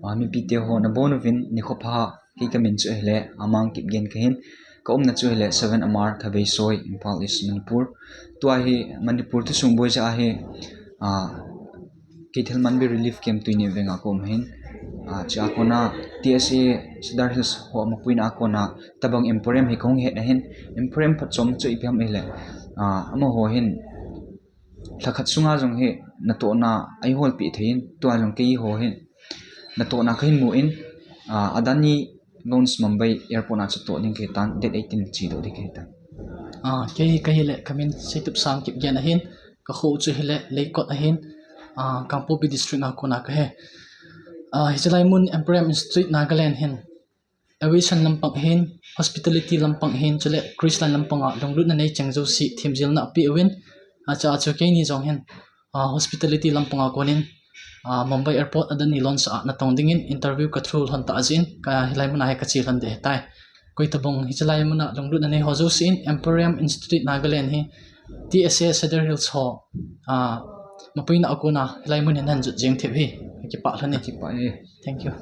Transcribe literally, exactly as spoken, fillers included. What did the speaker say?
Ah, mipite ho nabonchauvin nikho pha, kei kamin chu ahile Amang Kipgen kahin, kaumna chu ahile seven Amar Khaveisoi, Imphal East, Manipur. Tua hi Manipur thusung boi jeh a hi, ah, Keithelmanbi Relief Camp Tuini venga kaum ahin. Ah, chua kona T S A Sadar Hills ho mapuina a kona tobang Emporium hi kahung het ahin. Emporium phatchomna chu ipi ham ahile, ah, amaho hin lhakhat sunga jong hi natohna eiholpeh thei in, tua jong keiho hin natohna kahin mu in, ah, Adani launch Mumbai Airport a chu toh ding kahitan, date eighteen chedoh ding kahitan. Ah, kei kahile kamin Seitupsang Kipgen ahin, kakho chu hile Leikot ahin, ah, Kangpokpi District a kona kahi. Ah, hiche lai mun Emporium Institute Nagaland hin aviation lampang ahin, hospitality lampang ahin, chule cruise line lampanga lunglutna nei cheng jouse themjilna apeh uvin, achua chu keini jong hin, ah, hospitality lampanga konin, ah, Mumbai Airport Adani launch a natong dingin interview ka through lhon tah jeh in, ka hilai muna hi kache lhon ding ahitai. Koitobang hiche lai muna lunglutna nei ho jouse in Emporium Institute Nagaland hi T S A Sadar Hills ho, ah, mapuina a kona hilai mun hin nahin jot jeng thei u hi kakipah lhon e. Kakipah e. Thank you.